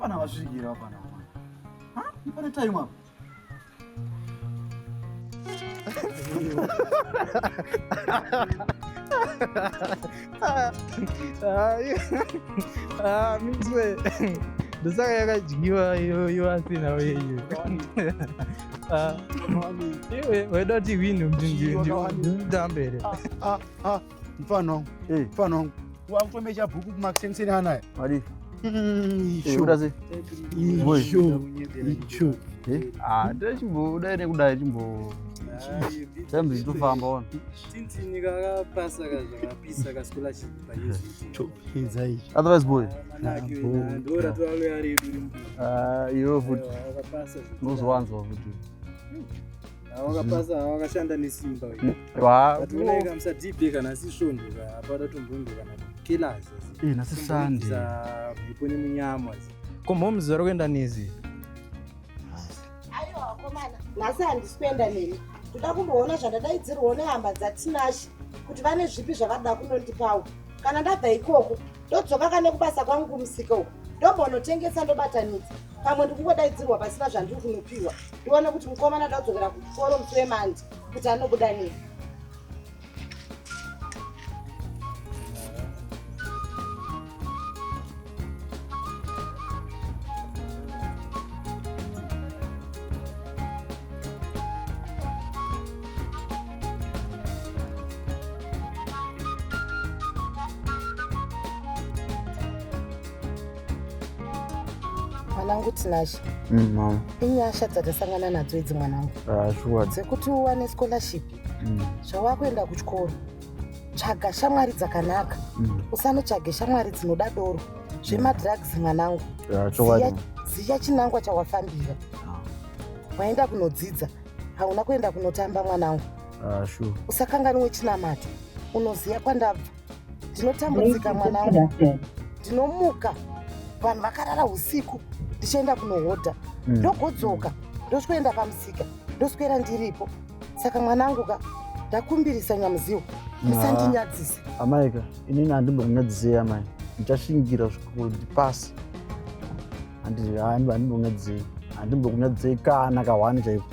Pana vasvikira pana. Ha? Pane time apa. Ah, mitswe. Ndosaka yakadyiwa iyo asina weyo. Ah, iwe waida kuti win ndimutambere. Ah, ah, mfana wangu. Eh. Mfana wangu. Wakutomecha bhuku kumakuseni anaya. Madi. Isho. Kuda sei? Isho. Isho. Ah, tichimbo dai nekudai chimbo. Time zitofamba ona. Tintini kakapasa kazvakapisa kascholarship panyezviti. Topedza ichi. Otherwise boy. Ndoratwaloya redu Ah, iwe futi wakapasa unozowanzwa futi. wakapasa wakashanda nesimba Wa. tionaika musadhibhe kana sisvondo hapana tombondo kana kelasi Eh, nasi Sunday. mhepo nemunyama komhomuzi vari kuenda nezi Aiwa vakomana, nhasi handisi kuenda nemi. Ndoda kumboona zvandadaidzirwawo nehama dzaTinashe kuti vane zvipi zvavada kunondipawo. Kana ndabva ikoko, ndodzoka kane kubasa kwangu kumusika uku. Ndombonotengesa ndobatanidza. Pamwe ndikungodaidzirwa pasina zvandiri kunopiwa. Ndione kuti mukomana ndadzokera kuchikoro musi wemandi kuti anobuda nei. Mwanangu Tinashe, Mama. inyasha dzatasangana nadzo idzi mwanangu. Ah, sure. Dzekuti uwane scholarship zvawakuenda kuchikoro. Tsvaga shamwari dzakanaka. Usanotsvage shamwari dzinoda doro. Zvemadrugs mwanangu. Ya, chokwadi. Ziya chinangwa chawafambira. Waenda kunodzidza, hauna kuenda kunotamba mwanangu. Ah, sure. Usakanganwe chinamato. Unoziya kwandabva. Ndinotambudzika mwanangu. Ndinomuka vanhu vakarara usiku ndichienda kunohodha. Ndogodzoka ndoswenda pamusika ndoswera ndiripo. Saka mwanangu ka ndakumbirisa nyamuziwa musandinyadzise. Amaika, inini handimbokunyadzisei amai. Ndichashingira zvikuru ndipasi. Handimbokunyadzisei. Handimbokunyadzisei kana kahwani chaiko.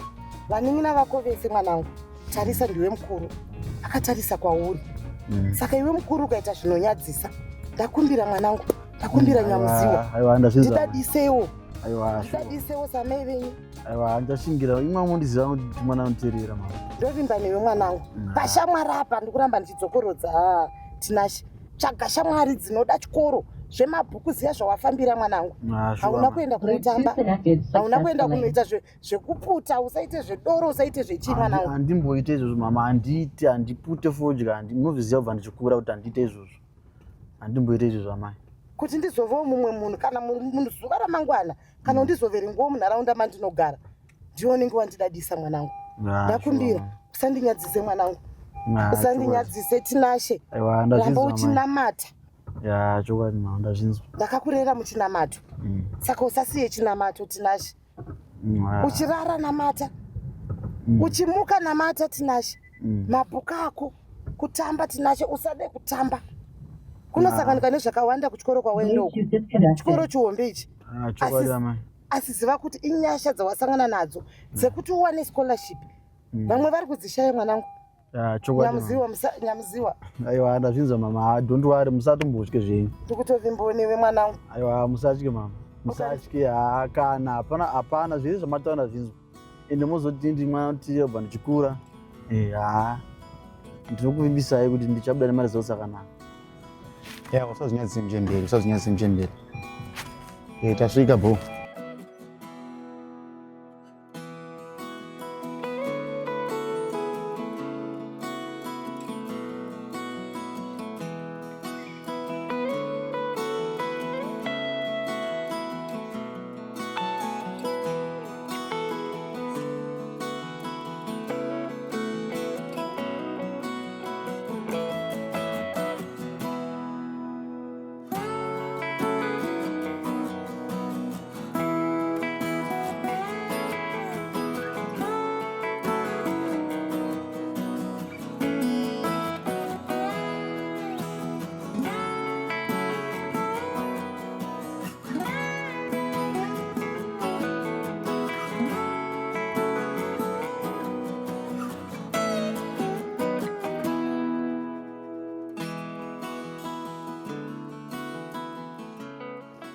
Vanin'ina vako vese mwanangu, tarisa ndiwe mukuru akatarisa kwauri. Saka iwe mukuru ukaita zvinonyadzisa, ndakumbira mwanangu, ndakumbira nyamuziwa. Aiwa, ndazvinzwa. Ndidadisewo, Aiwa, sure. ndidadisewo samai venyu. Aiwa, ndichashingira. Imwe mundiziva kuti mwana anoteerera mama. Ndovimba newe mwanangu. Pashamwari apa ndikuramba ndichidzokorodza ah, Tinashe. Tsvaga shamwari dzinoda chikoro zvemabhuku ziya zvawafambira mwanangu. Ah, sure. Hauna kuenda kunotamba, hauna kuenda kunoita zvekuputa, usaite zvedoro, usaite zvechii mwanangu. Handimboite izvozvo mama, handiite, handipute fodya, munozviziva kubva ndichikura kuti handiite izvozvo. Handimboite izvozvo amai. Kuti ndizovewo mumwe munhu kana zuva ramangwana kana undizoverengawo munharaunda mandinogara ndiwe unenge wandidadisa mwanangu. Ndakumbira usandinyadzise mwanangu, usandinyadzise Tinashe. Aiwa, Ramba ndazvinzwa amai. uchinamata. Ya, chokwadi mama, ndazvinzwa. Ndakakurera muchinamato, saka usasiye chinamato Tinashe. Uchirara namata, uchimuka namata Tinashe. Mabhuku ako kutamba Tinashe, usade kutamba. Kunosanganika nezvakawanda kuchikoro kwawaenda uku. Chikoro chihombe ichi. Ah, chokwadi amai. Asi ziva kuti inyasha dzawasangana nadzo dzekuti uwane scholarship. Vamwe vari kudzishaya mwanangu. Ya, chokwadi. mama. Nyamuziwa, nyamuziwa. Aiwa, ndazvinzwa mama. Don't worry, musatombotye zvenyu. Ndikutovimbawo newe mwanangu. Aiwa, musatye mama. Musatye, haa kana hapana hapana zvese zvamataura ndazvinzwa. Ende mozoti ndi mwana kuti ndichikura. Eh, haa. Ndinokuvimbisai kuti ndichabuda nemaresults akanaka. Ya, usazinyadzise mchembere, usazinyadzise mchembere. Eh, tasvika bho.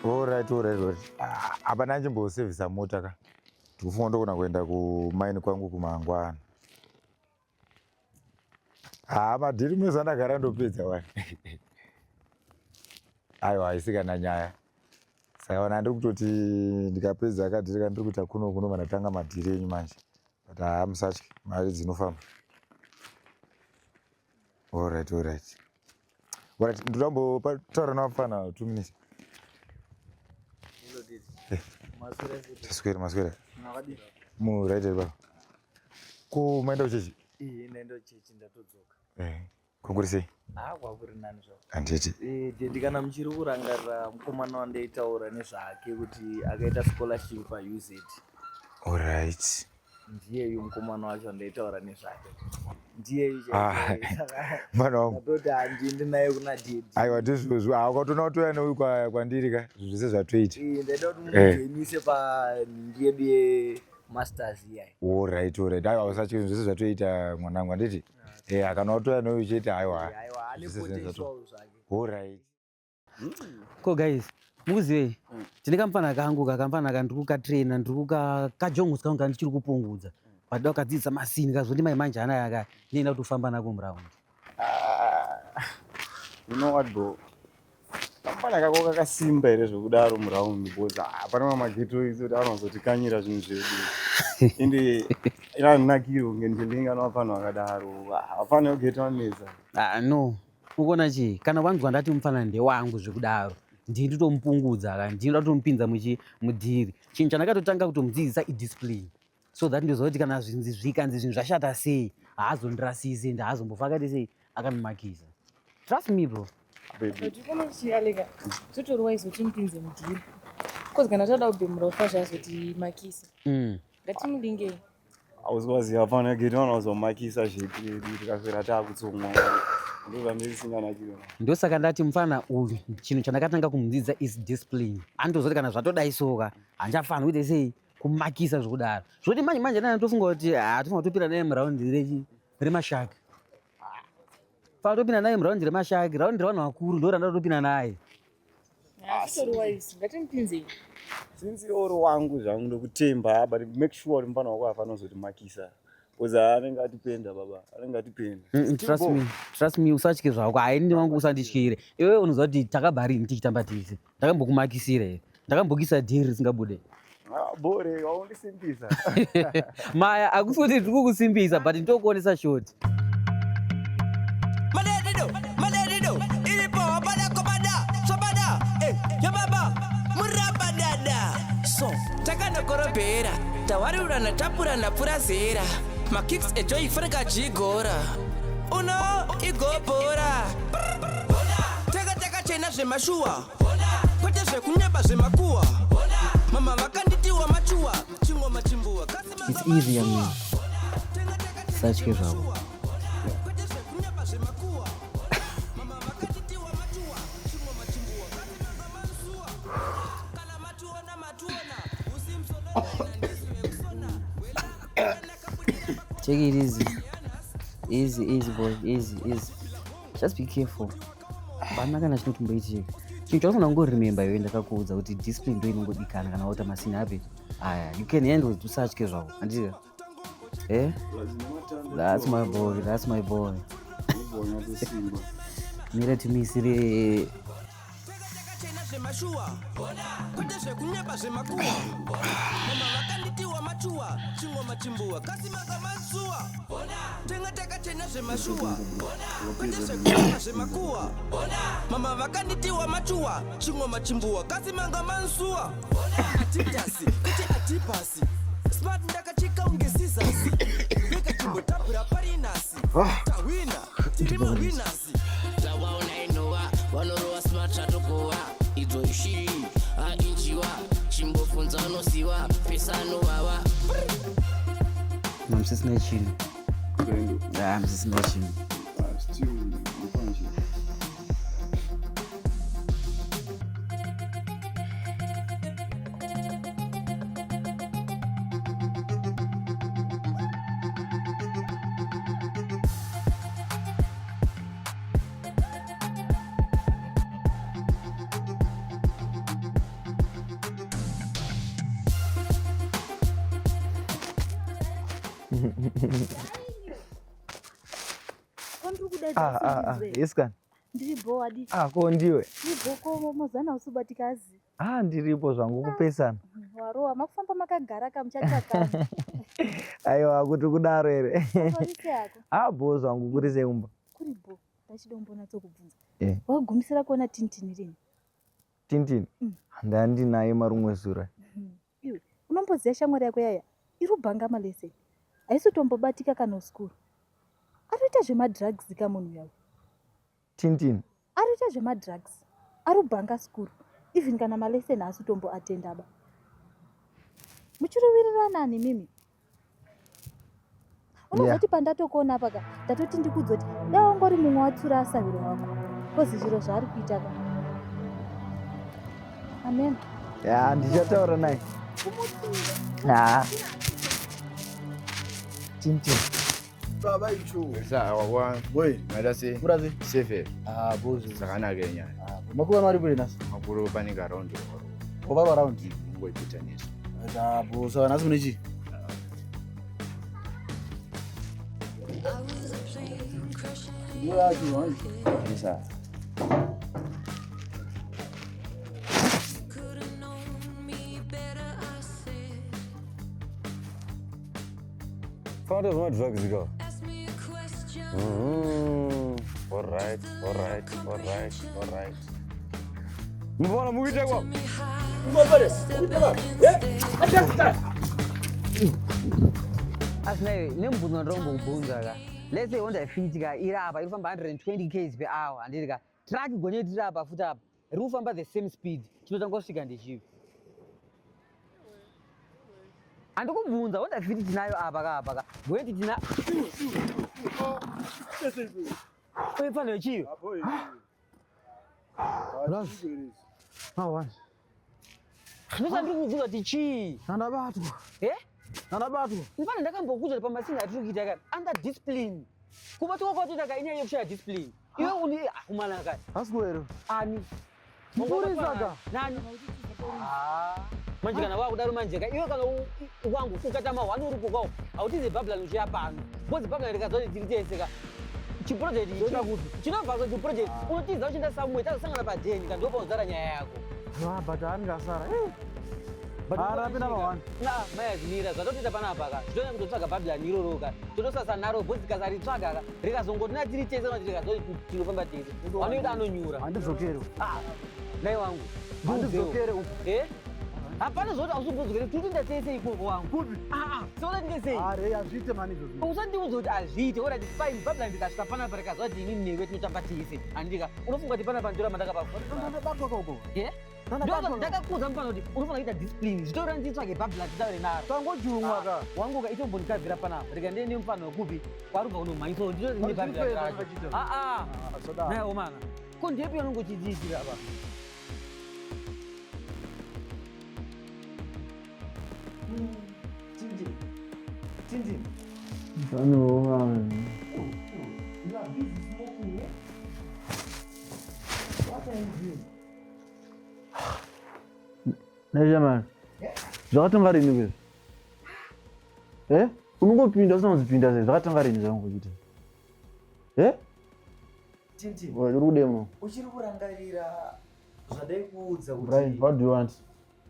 Alright, alright, alright. Ah, apa ndandimbosevhisa mota ka. Ndikufunga ndogona kuenda kumaini kwangu kumangwana. Haa, madhiri mese andagara ndopedza wani. Aiwa, haisi kana nyaya. Saka wana ndiri kutoti ndikapedza kadhiri kandiri kuita kuno kuno mandatanga madhiri enyu manje. But haa, musatye, mari dzinofamba. Alright, alright. Alright, ndoda kumbotaura navapfana 2 minutes. Taswera, maswera. Mu right here baba. Ko maenda kuchechi? Iye ndaenda kuchechi ndatodzoka. Eh. Kwakuri sei? Ah, kwakuri nani zvako. Handiti. Eh, daddy kana muchiri kurangarira mukomana wandaitaura nezvake kuti akaita scholarship paUZ. Alright. Ndiyeyu mukomana wacho wandaitaura nezvake. Ndiyeyu Ah, mwana wangu. Ndatoti handiendi naye kuna daddy. Aiwa ndizvozvo. Ah, ukatoona watouya neuyu kwandiri ka zvinhu zvese zvatoita. Eh, ndaida kuti mumujoinise panhingi yedu yemasters iyayi. Alright, alright. Aiwa usatye zvinhu zvese zvatoita mwanangu handiti? Eh, akana watouya neuyu chete aiwa. Aiwa, ane Zvese zvinenge potential zvake. Alright. Ko guys, mukuzivei? Tine kamufana kangu kakamufana ka ndiri kukatraina ndiri kukajongosi kangu kandichiri kupungudza. But da kukadzidzisa masini kazoti mai manje ana yaka ndinoenda kutofamba nako muraundi. You know what bro? Kamfana kako kakasimba here zvekudaro muraundi because hapana mamageto idzo kuti anozotikanyira zvinhu zvedu. Ende inanakiro kunge ndilinga navafana vakadaro. Hapana kugeto anetsa. Ah, no. Ukuona chii? Kana wanzwa ndati mufana ndewangu zvekudaro. Ndini nditomupungudza ka, ndinoda kutomupinza muchi mudhiri. Chinhu chandakatotanga kutomudzidzisa idiscipline. So that ndoziva kuti kana zvinzi zvikanzi zvinhu zvashata sei, haazondirasisi ende haazombofa akaita sei akanomakisa. Trust me bro. But ukona kuti Aleka, zvotori wise kuti mupinze mudhiri. Because kana tada kubhemura ufa zvazotimakisa. Ngatimulingei. Hausi hapana geto vanozomakisa zvedu edu tikaswera takutsomwa. Ndozvandisinganakiro. Ndosaka ndati mufana uyu chinhu chandakatanga kumudzidza is discipline. Anotoziva kuti kana zvatodai soka handichafaniri kuita sei kumakisa zvekudaro. Zvoti manje manje nana tofunga kuti ah tofunga topinda naye muraundi rechi remashaki. Fana topinda naye muraundi remashaki, raundi revanhu vakuru ndo randada topinda naye. Zvitori wise, ngatimupinzei. Since uri wangu zvangu ndokutemba but make sure kuti mufana wako hafana kuzotimakisa. Because anenge atipenda baba, anenge atipenda. Trust me, trust me usatye zvako. Hayi ndi wangu usandityire. Iwewe unoziva kuti takabva rini tichitamba tese. Ndakambokumakisira here. Ndakambokisa dhiri risingabude. Ah, bore, waundisimbisa. Maya akusi kuti ndiri kukusimbisa but ndokuonesa shoti. Madedido, madedido, iripo bada kobada, sobada, eh, yababa, murabadada. So, takanokorobhera, tawarirana tapurana pfurazera, makicks ejoy farika jigora. Uno igobhora. Tanga takachena zvemashuwa, kwete zvekunyeba zvemakuwa. Mama vakanditiwa machuwa, chingoma chimbuwa. It's easy young man. Usatye zvako. Take it easy. Easy, easy boy, easy, easy. Just be careful. Hapana kana chinotomboitika. Chinhu chaunofanira kungoremember iwe ndakakuudza kuti discipline ndo inongodikana kana waita masini api. Aya, you can handle it usatye zvako. Handiti? Eh? That's my boy, that's my boy. Mira timisire Zvemashuwa, kwete zvekunyeba zvemakuwa. Mama vakanditiwa machuwa, chingoma chimbuwa, kasi manga masuwa. Tenga takachena zvemashuwa, kwete zvekunyeba zvemakuwa. Mama vakanditiwa machuwa, chingoma chimbuwa, kasi manga mansuwa. Atidasi, kwete atipasi. Smart ndakachika unge scissors. Veka chimbotapura parinasi. Tawina, tiri mawinners. Tawaona inova vanorowa smart zvatogowa idzo ishiri ainjiwa chimbofunza unosiwa pesa anovava. Mamusisina chinhu. Ah, musisina chinhu. Still ndipanje. Ah, ah, ah. Yes kana. Ndiri bho wadi. Ah, ko ndiwe. Ndiri bho ko mozana usubatika azi. Ah, ndiripo zvangu kupesana. Warowa makufamba makagara kamuchatsvaka. Aiwa kuti kudaro here. Kuri yako. Ah, bho zvangu kuri seumba. Kuri bho. Ndachida kumbonatso kubvunza. Eh. Wagumisira kuona Tintini rini? Tintini. Ndandinaye marumwe zura. Iwe unomboziva shamwari yako yaya iri kubhanga maleseni. Haisi kutombobatika kana usikuru. Ari kuita zvemadrugs ka munhu uyayo. Tintini. Ari kuita zvemadrugs. Ari kubhanga sikuru. Even kana maleseni haasi kutomboatenda ba. Muchirowirirana nemimi. Unozoti pandatokuona apa ka ndatoti ndikudze kuti dai wangori mumwe watsura asahwira wako. Kozi zviro zvaari kuita ka. Amen. Ya, ndichataura naye. Ah. Tintin. Baba icho. Sawa wa. Boy. Maita sei? Murazi. Safe. Ah, bozo. Zvakanaka nyaya. Ah, makuru ano ari kure nhasi. Makuru pane ka round. Wavarwa round. Ngoipita nesu. Ah, bozo nhasi mune chii? Ndiyo yacho manje. Isa. Fana zvema drugs ka. All right, all right, all right, all right. Mbona mukuita kwa? Asi naye nemubvunzo wandinombobvunza ka let's say Honda Fit ka iri apa iri kufamba 120 k's per hour handiti ka truck gonyeti riri apa futi apa riri kufamba the same speed chinotanga kusvika ndechipi handikubvunza Honda Fit tinayo apa ka apa ka gonyeti tina uifaniro chiyo ndosandiri kubvunza kuti chii Ndandabatwa. Eh? Ndandabatwa. Mfana ndakambokuudza kuti pamasinhi atiri kuita ka under discipline. Kubatwa kwatoita ka inyaya yekushaya discipline. Iwe uni akumana ka. Asi kuwero. Ani? Mupurisa ka. Nani? Ah. Manje kana wakudaro manje ka iwe kana wangu ukatama hwani uri kukawo hautize bhabhulani uchiya pano. Because bhabhulani rikazwa kuti tiri tese ka. Chiproject ichi chinobva so chiproject unotiza uchienda somewhere tazosangana padeni ka ndopauzara nyaya yako. Ah, but angasara. Eh. Arapinda pahwani. Na mai azvimira zvatotoita panapa ka zvitonyanya kutotsvaga bhabhilani iroro ka totosasa naro bhozi tikasaritsvaga ka rikazongotina tiri tese kana kuti rikazoti tinofamba tese vanoita anonyura Handidzokere. Ah, nai wangu Handidzokere uku. Eh? Hapana zvoti ausimbodzokere tiri tese ikoko wangu Kupi? Ah, soda tinde sei Are hazviite mani izvozvo. usandiudza kuti hazviite orati fine bhabhilani rikasvika panapa rikazwa kuti inini newe tinotamba tese handika unofunga kuti panapa ndoramba ndakapafuta Ndandabatwa koko. Eh? Ndakakuudza mufana kuti unofanira kuita discipline zvitorera nditsvage bhabhila titaure naro Tangojumwa ka. Wangu ka itombondikabvira panapa rega ndiende mufana wekupi kwarubva kunomhanyisa nditori Pari nebhabhila zviri racho zvakachiita. aa Zvodaro. naye omana ko ndepi yanongochidziitira apa Tintin. Tintin. You are busy smoking, eh? What are you doing? Nezha mani. Zvakatanga rini kwezvo? Eh? Unongopinda usina kuzipinda sei? Zvakatanga rini zvaungochiita? Eh? Tintin. Uri kudei muno? Uchiri kurangarira zvandaikuudza kuti Brian, what do you want?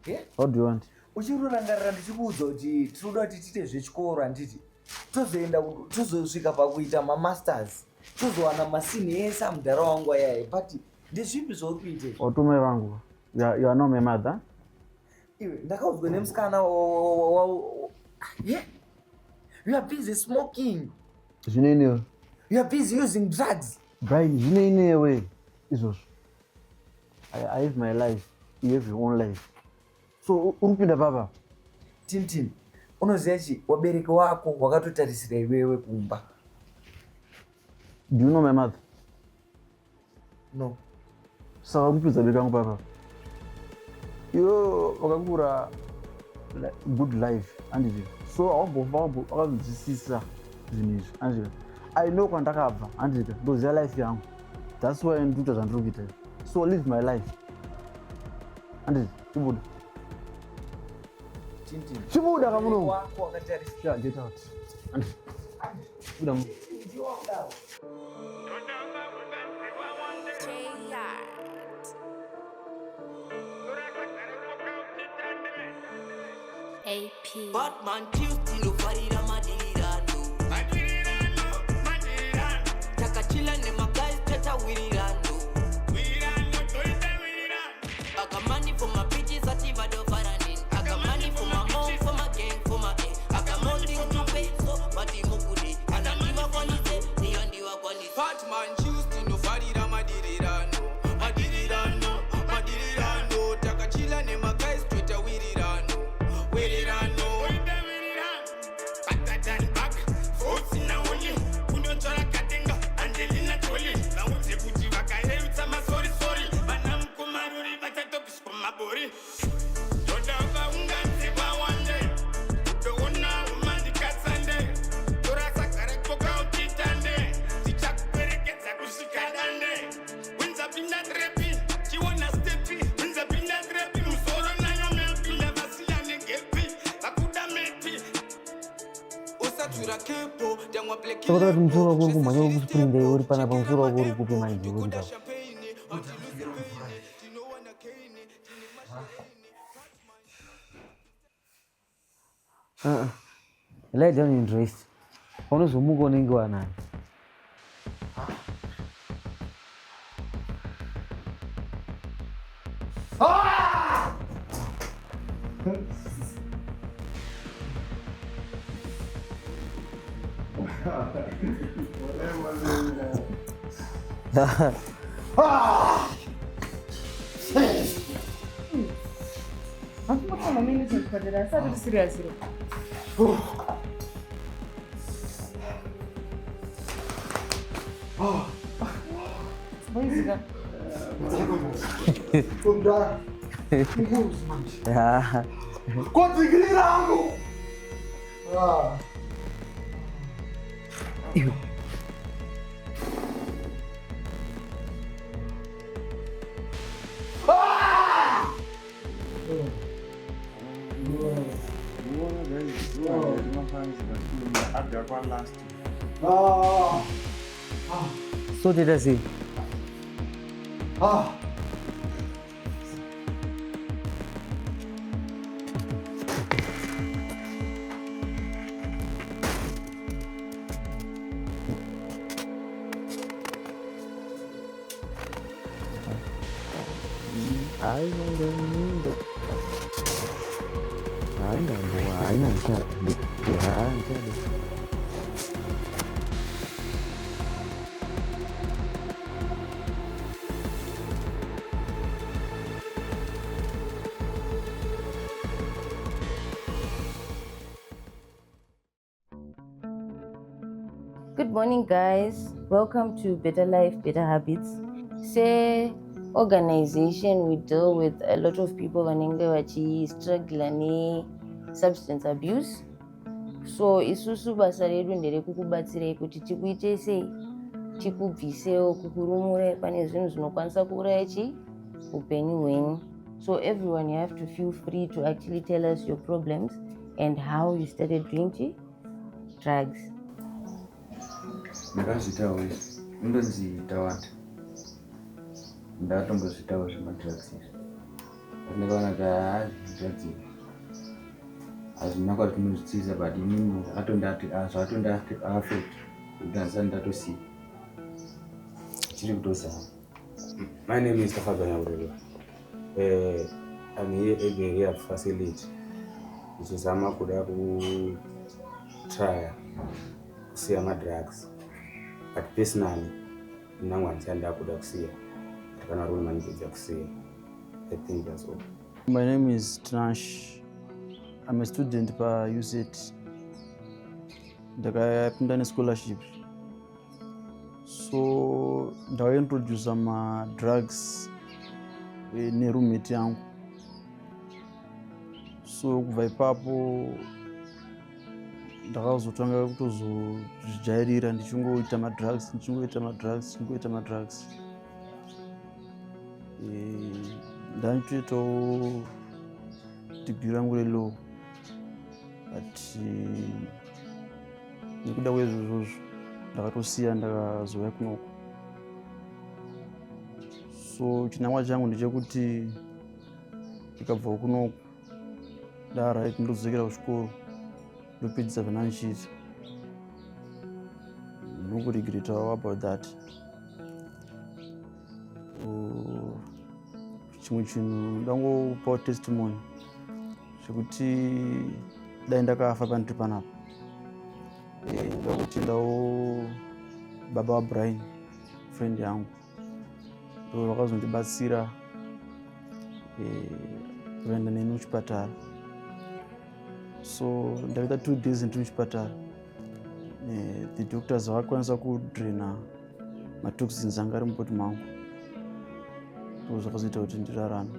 Eh? What do you want? Uchiri kurangarira ndichikuudza kuti tinoda kuti tiite zvechikoro handiti tozoenda tozosvika pakuita mamasters tozowana masini ese amudhara wangu ayaye but ndezvipi zvauri kuita izvi? Watumai vangu. You are not my mother. Iwe ndakaudzwa nemusikana yeah? You are busy smoking. Zvinei newe? You are busy using drugs. Brian, zvinei newe izvozvo? I have my life. You have your own life. So uri kupinda papa? Tintin, unoziva chi wabereki wako wakatotarisira iwewe kumba. Do you know my mother? No. Saka uri kupinza beka vangu papa? Iwe wakakura good life, handiti? So haumbofa wakanzwisisa zvinhu izvi, handiti? I know kwandakabva, handiti? Ndoziva life yangu. That's why ndikuita zvandiri kuita izvi. So live my life. Handiti? Chibuda. Tintin. Chibuda kamuno. Wako wakatarisira. Yeah, get out. Buda mu. AP. Batman Tuesday tinofarira madirirano. Madirirano, madirirano. Takachila nemagais tatawirirano. Wirirano, toita wirirano. I got money for my bitches, ati vadofarani. I got money for my mom, for my gang, for my eh. I got more things to pay, so bati mukudi. Kana ndiwakwanise, niyo ndiwakwanise. Batman Tuesday tinofarira madirirano. Madirirano, madirirano. Takachila nemagais toita wirirano. Wirirano. Toita wirirano. Better than back, fruits na only. Kunonzvara katenga, Angelina Jolie. Vaudze kuti vakarerutsa masori sori. Vana mukomaruri vachatopiswa mabori. Ndoda vaunganzi vawande. Ndoona umandikatsande. Torasagara koka utitande. Tichakuperekedza kusvika dande. Winzapinda trepi, chiona stepi. Winzapinda trepi, musoro nayo mepi. Ndavasiyane gepi, vakuda mepi. Usatura kepo Saka kuti musoro wako uri kumhanya uri kusprinda iwe uri panapa musoro wako uri kupi manje uri papo. Uh-uh. Lie down and rest. Paunozomuka unenge wanani. Hakumbotanga mene chipatara asi atoti serious ro. Boys ka. Yeah. Kodzingirira rangu. Ah. Iwe. So toita sei? Ah. Hayi ndambo, hayi nandichada. Hayi ndichada. Good morning, guys. Welcome to Better Life, Better Habits. Se organization, we deal with a lot of people vanenge vachistruggle ne-substance abuse. So isusu basa redu nderekukubatsirai kuti tikuite sei, tikubvisewo kukurumure pane zvinhu zvinokwanisa kuuraya chi upenyu hwenyu. So everyone, you have to feel free to actually tell us your problems and how you started doing chi drugs. Ndakazviitawo izvi, indonzi Tawanda. Ndakatombozviitawo zvemadrugs izvi, but ndakaona kuti haa zvedrugs izvi hazvina kwazvinozvitsiisa, but inini zvakatondiaffect kuti handisati ndatosiya, chiri kutozama. My name is Tafadza Nyaureva. I'm here at the rehab facility. Ndichizama kuda kutrya kusiya madrugs. But personally, nangu handisati ndakuda kusiya. But kana uri manikedza kusiya. I think that's all. My name is Tinash. I'm a student pa UZ. Ndakapinda nescholarship. So ndakaintroduce ma-drugs neroommate yangu. So kubva ipapo ndakazotanga kutozozvijairira ndichingoita madrugs, ndichingoita madrugs, ndichingoita madrugs. Ndanotoitawo degree rangu relaw, but Nekuda kwezvozvozvo ndakatosiya ndakazouya kunoko. So chinangwa changu ndechekuti ndikabva kunoku ndaright, ndodzokera kuchikoro, ndopedzisa zvandandichiita. Nokuregretawo about that. Chimwe chinhu ndangopawo testimony zvekuti dai ndakafa pandiri panapa. Ndakutendawo baba vaBrian, friend yangu, ndo vakazondibatsira kuenda neni kuchipatara. So ndakaita 2 days ndiri muchipatara. The doctors vakakwanisa kudraina matoxins anga ari mubody mangu, ndo zvakazoita kuti ndirarame.